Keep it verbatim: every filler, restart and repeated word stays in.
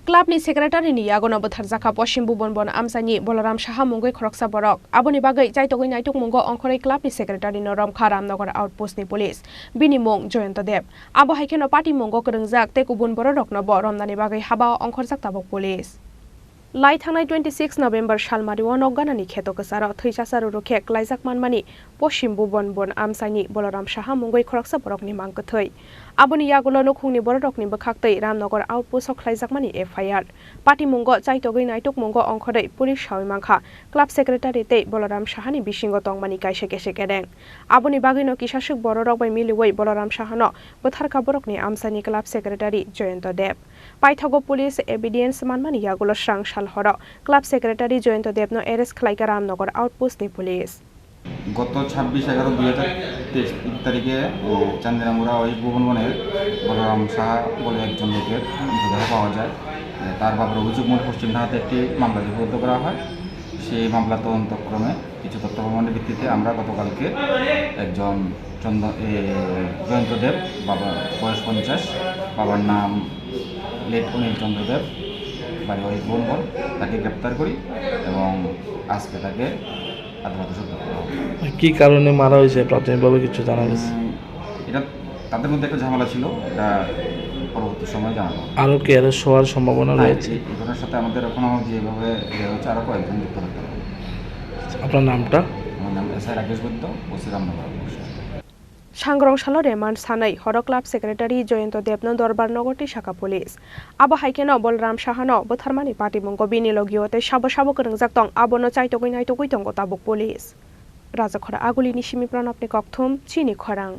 Club ni secretary ni yagono bwtharjakha Poschim Bhuban Bon amchaini Balaram Saha mungwi khoroksa borok. Aboni bagwi chaitogwi naitukmungo ongkhorwi club ni secretary no romkha Ramnagar outpost ni police. Bini mung Jayanta Deb. Abo hai kheno party mungo kwrwngjak tei kubun bororokno bo romnani bagwi haba o ongkhorjak tabuk police. Lai thangnai twenty six November salmari o nok ganani kheto kwcharo thwi chasa ruru khe klaijak manmani Poschim Bhuban Bon amchaini Balaram Saha mungwi khoroksa borokni mang kwthwi. Aboni yagulo nukhungni bororokni bwkhaktwi Ramnagar outpost o khlaijakmani F I R. Party mungo chaitogwi naitukmungo ongkhorwi police sawi mankha club secretary tei Balaram Sahani bisingo tongmani kaisa kese kereng. Aboni bagwino kisaswk bororok bai miliwi Balaram Sahano bwtharkha borokni amchaini club secretary Jayanta Deb. Paithago police evidence manmani yagulo srang sal horo club secretary Jayanta Debno arrest khlaikha Ramnagar outpost ni police. গত ছাব্বিশ এগারো দুই হাজার তেইশ তারিখে, এ, চান্দিনামুড়া ওই ভুবন বনের বলরাম সাহা বলে একজন লোকের মৃতদেহ পাওয়া যায়। এ, তার বাবার অভিযোগ মূল পশ্চিম থানাতে একটি মামলা লিপিবদ্ধ করা হয়। সেই মামলা তদন্তক্রমে কিছু তথ্য প্রমাণের ভিত্তিতে আমরা গতকালকে একজন চন্দ-, এ, জয়ন্ত দেব, বাবা বয়স পঞ্চাশ, বাবার নাম লেট অনিল চন্দ্র দেব, বাড়ি ওই ভুবন বন, তাকে গ্রেপ্তার করি এবং আজকে তাকে আদালতে সোপর্দ করা হবে। কি কারণে মারা হয়েছে প্রাথমিকভাবে কিছু জানা গেছে? উম, এটা তাদের মধ্যে একটা ঝামেলা ছিল, এটা পরবর্তী সময় জানা যাবে। আরো কি অ্যারেস্ট হওয়ার সম্ভাবনা হ্যাঁ, রয়েছে? এই, এই ঘটনার সাথে আমাদের এখনো যেভাবে ইয়ে হচ্ছে, আরো কয়েকজন যুক্ত থাকতে পারে। আপনার নামটা? আমার নাম এস আই রাকেশ বৈদ্য, ওসি Ramnagar. Sangrong salo remand sanwi horo club secretary Jayanta Debno Dorbar nogo tisakha police. Abo hai kheno Balaram Sahano bwtharmani patimungo bini logio tei sabo sabo kwrwngjak tong, abono chaitogwi naitogwi tongo tabuk police. Rajakhora Agulini simi Pranabni kokthum, chini khorang.